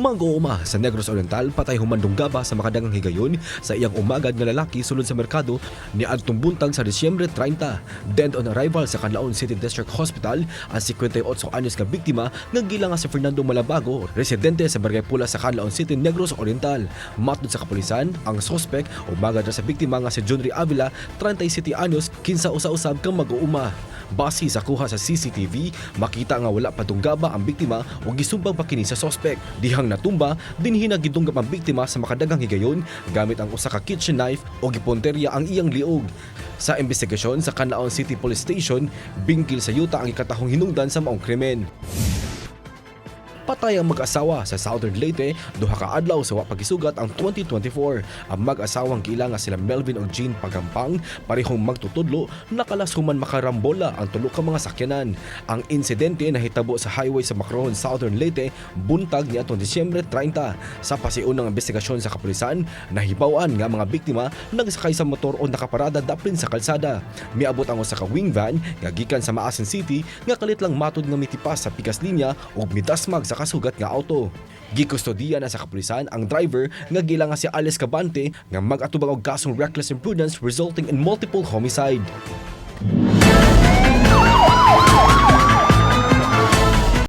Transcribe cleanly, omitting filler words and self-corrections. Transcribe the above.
Mag-uuma sa Negros Oriental patay human dunggaba sa makadagang higayon sa iyang umagad nga lalaki sulod sa merkado ni adtong buntag sa Disyembre 30. Dead on arrival sa Canlaon City District Hospital ang 58 anyos nga biktima nga giila nga si Fernando Malabago, residente sa Barangay Pula sa Canlaon City, Negros Oriental. Matod sa kapulisan, ang sospek umagad ra sa biktima nga si Junri Avila, 37 anyos, kinsa usa-usab kang mag-uuma. Base sa kuha sa CCTV, makita nga wala pa dunggaba ang biktima o gisumbag pa kini sa sospek. Dihang natumba, dinhi na gidunggab ang biktima sa makadagang higayon gamit ang usa ka kitchen knife o gipunterya ang iyang liog. Sa investigasyon sa Canlaon City Police Station, bingkil sa yuta ang ikatahong hinungdan sa maong krimen. Patay ang mag-asawa sa Southern Leyte duha ka adlaw sa wa pagisugat ang 2024. Ang mag-asawang giila nga sila Melvin ug Jean Pagampang, parehong magtutudlo, nakalas human makarambola ang tulo ka mga sakyanan. Ang insidente nahitabo sa highway sa Macrohon, Southern Leyte buntag niadtong Disyembre 30. Sa pasiunang investigasyon sa kapulisan, nahibaw-an nga mga biktima nagsakay sa motor o nakaparada daplin sa kalsada. Miabot ang usa ka wing van nga gikan sa Maasin City nga kalit lang matod nga mitipas sa pikas linya ug midasmag sa kasugat nga auto. Gikustodiya na sa kapulisan ang driver nga giila nga si Alice Cabante nga mag-atubang og kasong reckless imprudence resulting in multiple homicide.